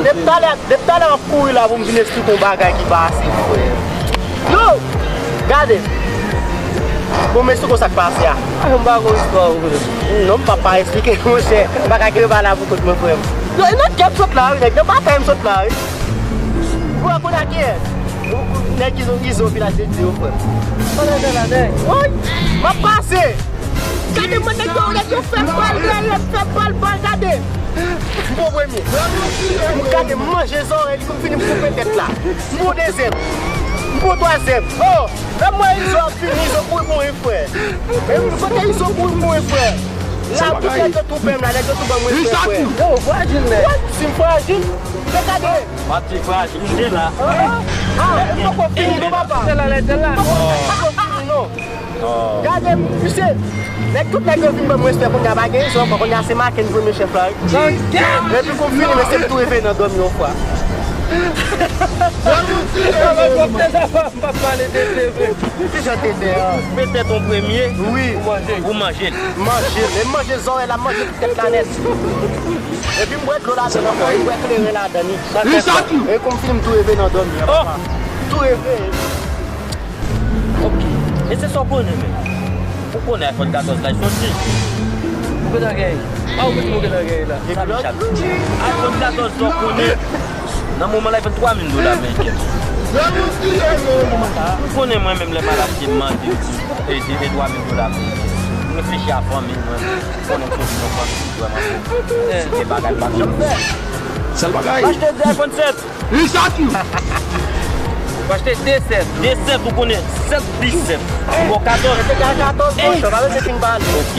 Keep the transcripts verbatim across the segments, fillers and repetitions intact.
Depi talè, depi talè m ap kouri la pou m vin esplike yon bagay ki pase, frè. Yo! Gade! Bon, m esplike w sa k pase a. Ah, m pa konn istwa ou, frè. Non, m p ap pa esplike, monchè. M pa ka kenbe bagay la pou kont mwen, frè m. Yo, e nan kè m sot la, wi, nèg. Nan batay m sot la, wi. Ou wè kounye a kiyès? Nèg Izo, Izo, Vilaj de Dye yo, frè m. Kote w la, nèg? Woy! M ap pase! Gade mwen, nèg yo, nèg yo fè bal, nèg yo fè bal, bal, gade. M pran premye. M gade, m manje zòrèy li, pou m fini, m koupe tèt la. M pran dezyèm. M pran twazyèm. Oh! Lè m wè Izo ap vini, Izo kouri pou mwen, frè. E m kote Izo kouri pou mwen, frè. La, tout nèg yo tou pè m la, nèg yo tou ban mwen, frè, frè. Yo, frajil, nèg. What? Si m frajil? Fè gade. Pati frajil, m te la. Ah, ah, m poko fini, non, papa. M poko fini, non. Gade, misye, nèg, tout nèg yo vin ban m respè, kounye a pa gen rezon ankò, kounye a se Maken ki premye chèf la, wi. Epi kou m fini, mesye, m tou reve nan dòmi yon fwa. M p ap pale de te vre. Ki jan te de a? Petèt yon premye, wi, ou manje l. Manje l, e manje zòrèy la, manje tout tèt la nèt. Epi m bwè dlo ladan l ankò, e m bwè kleren ladan li. E kou m fini, m tou reve nan dòmi an, papa. Tou reve. Ok. E se sa w konnen menm. Ou konnen iPhone katòz la, l soti. Ou gentan genyen. A, ou menm ou gentan genyen la. Sa m chak. iPhone katòz la, ou konnen. Nan moman la, iPhone twa mil dola ameriken. Ou konnen mwen menm lè m al achte, m mande, e, e, e twa mil dola ameriken. M reflechi a fanmi mwen. Ou konnen m soti nan fanmi ki vrèman pòv. Se te bagay m pa t janm fè. Sèl bagay. M achte de iPhone sèt. Li sòti. Ou achte de sèt. De sèt, ou konnen sèt plis sèt. Ou bon katòz. Mete ka katòz, monchè, pa bezwen fin pale. Ok.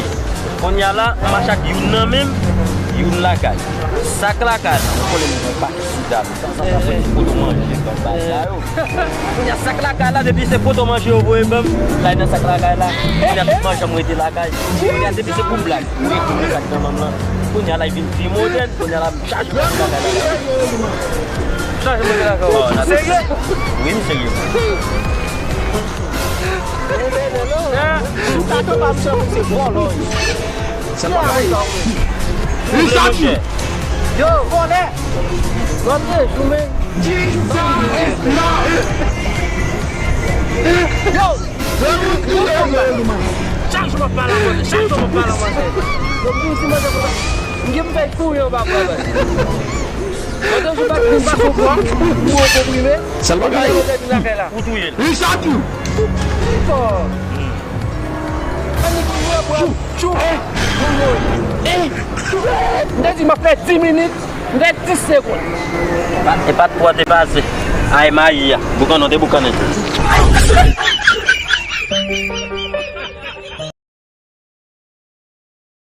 Kounye a la, m mache ak youn nan men m, youn lakay. Sa k lakay la, ou konnen m gen yon pakèt sida. Sa, sa, sa, se foto manje, bagay sa yo. Kounye a, sa k lakay la, depi se foto manje yo voye ban m, la nan sa k lakay la. Kounye a, tout manje m rete lakay. Kounye a, depi se pou blag, ou rete nan sa k nan men m lan. Kounye a, la vin pi modèn. Kounye a la, chaje mwen bagay la. Chaje mwen bagay la. Oh, n a serye? Wi, m serye. Tato pa m se vòlò. Sa pa bay. Li sòti. Yo, vòlè. Vòlè, joumen. Yo. Chak jou m ap pale a manzè, chak jou m ap pale a manzè. Yo, m di si manzè konsa, m gen pou fè kouri anba bwa bay. Manzè jou pa vin pa sou bwa, m pran konprime. Sèl bagay. Manzè vin lakay la. Ou touye l. Li sòti. Fò. Annik mwen bwa. Chou. Chou. M te di m ap fè dis minit. M gen dis segonn. E pa t twò depase. Ay, mayi a. Boukannen, te boukannen.